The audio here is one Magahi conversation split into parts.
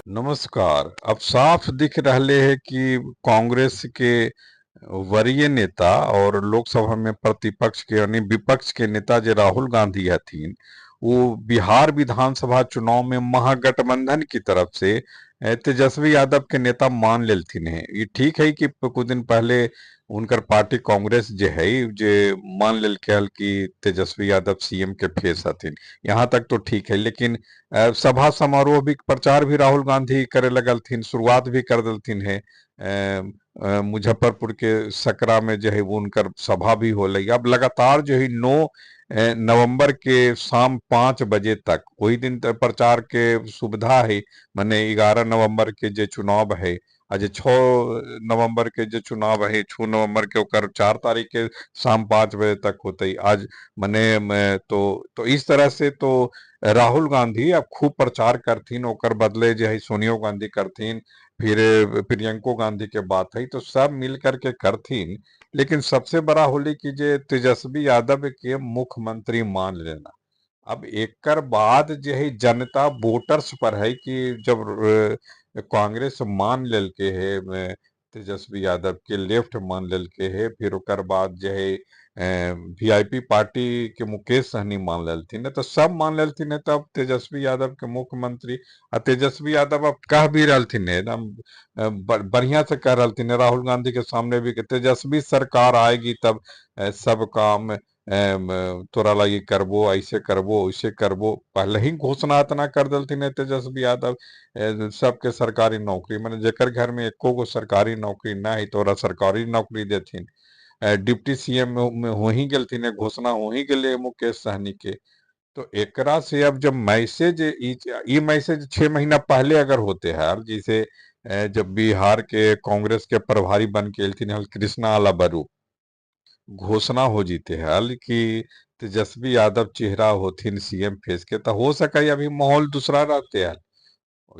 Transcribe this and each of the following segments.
नमस्कार। अब साफ दिख रहले है कि कांग्रेस के वरीय नेता और लोकसभा में प्रतिपक्ष के यानी विपक्ष के नेता जे राहुल गांधी हथिन, वो बिहार विधानसभा चुनाव में महागठबंधन की तरफ से तेजस्वी यादव के नेता मान लेलथिन है। ये ठीक है कि कुछ दिन पहले उनकर पार्टी कांग्रेस जे है जे मान लेलकै हल कि तेजस्वी यादव सीएम के फेस हथिन, यहाँ तक तो ठीक है। लेकिन सभा समारोह भी प्रचार भी राहुल गांधी करे लगलथिन, शुरुआत भी कर देलथिन है। मुजफ्फरपुर के सकरा में जो है वो उनकर सभा भी होलै। अब लगातार जो है 9 नवंबर के शाम 5 बजे तक वही दिन तक प्रचार के सुविधा है। माने 11 नवंबर के जे चुनाव है आ जे 6 नवंबर के जे चुनाव है, 6 नवंबर के ओकर 4 तारीख के शाम 5 बजे तक होते आज। मने तो इस तरह से तो राहुल गांधी अब खूब प्रचार करथिन, ओकर बदले जो है सोनिया गांधी करथिन, फिर प्रियंको गांधी के बात है, तो सब मिल करके करथिन। लेकिन सबसे बड़ा होली कि जे तेजस्वी यादव के मुख्यमंत्री मान लेना। अब एकर बाद जे है जनता वोटर्स पर है कि जब कांग्रेस मान लेलके है तेजस्वी यादव के, लेफ्ट मान लेलके है, फिर ओकर बाद जे है वीआईपी पार्टी के मुकेश सहनी मान लेलथिन, तो सब मान लेलथिन है। तब तेजस्वी यादव के मुख्यमंत्री, आ तेजस्वी यादव अब कह भी रहलथिन है, एकदम बढ़िया से कह रहलथिन है राहुल गांधी के सामने भी कि तेजस्वी सरकार आएगी तब सब काम तोरा लगी करबो, ऐसे करबो वैसे करबो। पहले ही घोषणा इतना कर देलथिन है तेजस्वी यादव सबके सरकारी नौकरी, माने जेकर घर में एको गो सरकारी नौकरी ना है तो ओकरा सरकारी नौकरी देथिन। डिप्टी सीएम में हो ही गेलथिन है, घोषणा हो ही गेलै मुकेश सहनी के। तो एकरा से अब जब मैसेज ई मैसेज 6 महीना पहले अगर होते हैं, जैसे जब बिहार के कांग्रेस के प्रभारी बन के एलथिन हल कृष्णा आलाबरू, घोषणा हो जीते हल कि तेजस्वी यादव चेहरा होथिन सीएम फेस के, तो हो सके अभी माहौल दूसरा रहते हल।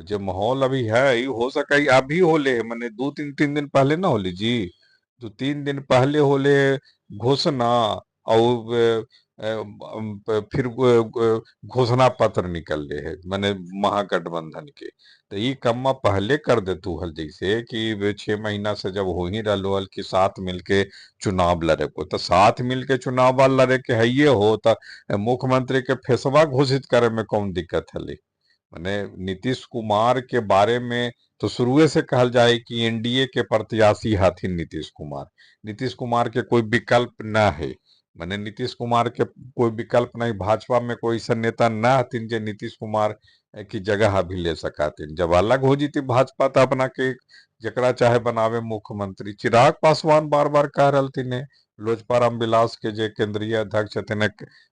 जो माहौल अभी है हो सके अभी होले, माने 2-3 दिन पहले ना होले जी, 2-3 दिन पहले होले घोषणा और फिर घोषणा पत्र निकल रहे है माने महागठबंधन के। तो ये कम्मा पहले कर दे तू हल, जैसे कि 6 महीना से जब हो ही रहा हल कि साथ मिलके चुनाव लड़े को, तो साथ मिलके चुनाव लड़े के है ये हो, तो मुख्यमंत्री के फैसला घोषित करे में कौन दिक्कत है। माने नीतीश कुमार के बारे में तो शुरुए से कहल जाए कि एनडीए के प्रत्याशी हथिन नीतीश कुमार, नीतीश कुमार के कोई विकल्प न है। माने नीतीश कुमार के कोई विकल्प नहीं, भाजपा में कोई ऐसा नेता न हथिन जे नीतीश कुमार की जगह अभी ले सकाथिन। जब अलग हो जीती भाजपा तो अपना के जकरा चाहे बनावे मुख्यमंत्री। चिराग पासवान बार बार कह रहलथिन है, लोजपा रामविलास के जे केंद्रीय अध्यक्ष हथिन,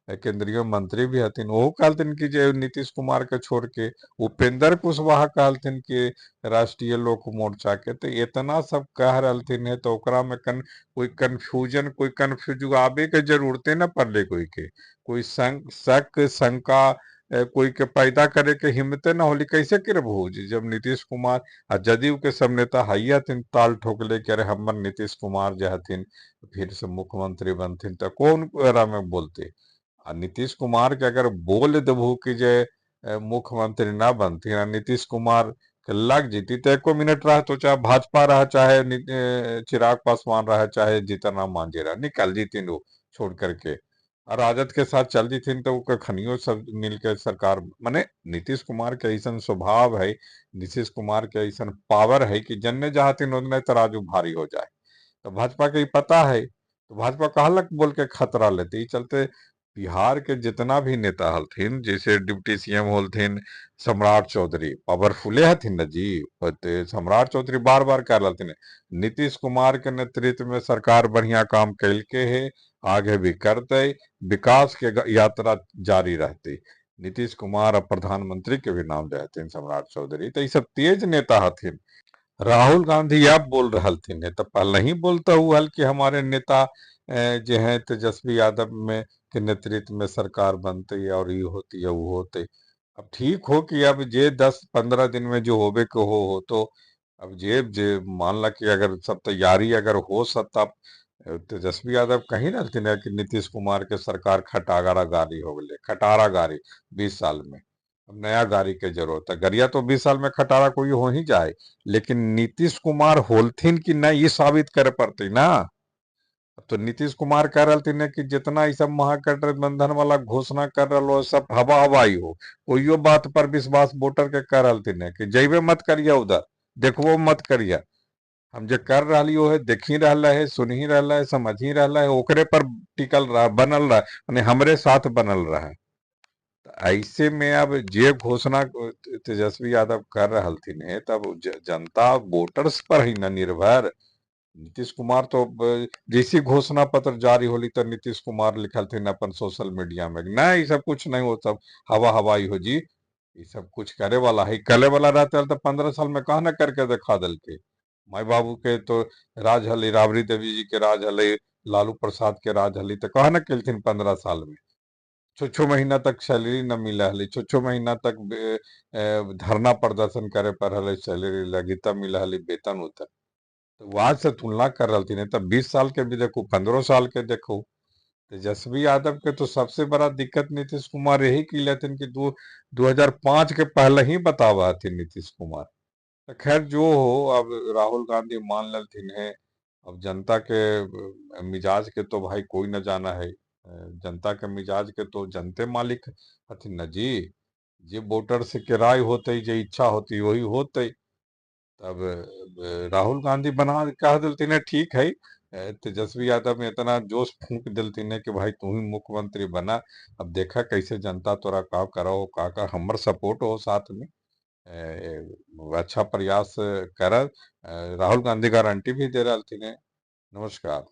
केंद्रीय मंत्री भी हथिन, ओहो कहलथिन कि जे नीतीश कुमार के छोड़ के। उपेंद्र कुशवाहा कहलथिन कि राष्ट्रीय लोक मोर्चा के। तो इतना सब कह रहलथिन है, तो ओकरा में कोई कंफ्यूजन, कोई कंफ्यूज आबे के जरूरते न पड़ले कोई के, कोई शक शंका कोई के पैदा करे के हिम्मते न होली। कैसे करबहु जब नीतीश कुमार आ जदयू के सब नेता हैया हथिन ताल ठोकले कि अरे हमर नीतीश कुमार जे हथिन फिर से मुख्यमंत्री बनथिन, तो कौन ओकरा में बोलते। आ नीतीश कुमार के अगर बोल देबहु कि जे मुख्यमंत्री ना बनथिन आ नीतीश कुमार के लग जीती, तो एको मिनट रह तो चाहे भाजपा रह, चाहे चिराग पासवान रह, चाहे जीतन राम मांझी रह, निकल जीतीन वो छोड़ करके और राजद के साथ चल जीथिन, तो कखनियो सब मिलके सरकार। माने नीतीश कुमार के ऐसा स्वभाव है, नीतीश कुमार के ऐसा पावर है कि जन्ने चाहथिन उतने तराजू भारी हो जाए। तो भाजपा के पता है, तो भाजपा कहलक बोल के खतरा लेते। ई चलते बिहार के जितना भी नेता हलथिन, जैसे डिप्टी सीएम होलथिन सम्राट चौधरी, पावरफुले हथिन न जी। सम्राट चौधरी बार बार कह रहलथिन नीतीश कुमार के नेतृत्व में सरकार बढ़िया काम कैलके है, आगे भी करते, विकास के यात्रा जारी रहती। नीतीश कुमार अब प्रधानमंत्री के भी नाम ले हथिन सम्राट चौधरी। तो ये सब तेज नेता हथिन। राहुल गांधी अब बोल रहलथिन है, तो पहले ही बोलता हुआ हल कि हमारे नेता जो है तेजस्वी यादव में के नेतृत्व में सरकार बनती है और ये होती है वो होते। अब ठीक हो कि अब जे 10-15 दिन में जो होबे के हो तो अब जे जे मान ला कि अगर सब तैयारी अगर हो सकता, तेजस्वी यादव कहीं रहलथिन है कि नीतीश कुमार के सरकार खटारा गाड़ी हो गए, खटारा गाड़ी 20 साल में। अब नया गाड़ी के जरूरत है। गड़िया तो 20 साल में खटारा कोई हो ही जाए, लेकिन नीतीश कुमार होलथिन कि नहीं ये साबित करे पड़ते ना। तो नीतीश कुमार कह रहे है कि जितना ये सब महागठबंधन वाला घोषणा कर रहा हो सब हवा हवाई हो, कोइयो बात पर विश्वास वोटर के कर रहा है कि जैबे मत करिए, उधर देखबो मत करिए, हम जो कर रही हो है देख ही रहा है, सुन ही रहा है, समझ ही रहा है, ओकरे पर टिकल रहा, बनल रहा, माने हमरे साथ बनल रहा। तो ऐसे में अब जे घोषणा तेजस्वी यादव कर रहा है तब जनता वोटर्स पर ही न निर्भर। नीतीश कुमार तो जैसी घोषणा पत्र जारी होली तो नीतीश कुमार लिखल थे अपन सोशल मीडिया में नहीं ये सब कुछ नहीं हो, सब हवा हवाई हो जी, ये सब कुछ करे वाला है। करे वाला रहते तो 15 साल में कहा न करके दिखा दिल के। माई बाबू के तो राज हली, राबड़ी देवी जी के राज हले, लालू प्रसाद के राज हली, तो कहा न केलथिन 15 साल में। 6-6 महीना तक सैलरी न मिला हली, 6-6 महीना तक धरना प्रदर्शन करे पर हले, सैलरी लगी तब मिला हली वेतन उतन। तो आज से तुलना कर रही थी तब 20 साल के भी देखो, 15 साल के देखो। तेजस्वी यादव के तो सबसे बड़ा दिक्कत नीतीश कुमार यही की लेथिन कि 2005 के पहले ही बतावा थी नीतीश कुमार। तो खैर जो हो, अब राहुल गांधी मान लथिन है। अब जनता के मिजाज के तो भाई कोई न जाना है, जनता के मिजाज के तो जनते मालिक हथिन न जी। जे वोटर से के राय होते, जे इच्छा होती वही होते। तब राहुल गांधी बना कह दिलथिन है ठीक है, तेजस्वी यादव में इतना जोश फूंक दिलथिन है कि भाई तू ही मुख्यमंत्री बना, अब देखा कैसे जनता तोरा का करो का का, हमर सपोर्ट हो साथ में, अच्छा प्रयास कर। राहुल गांधी गारंटी भी दे रहा है। नमस्कार।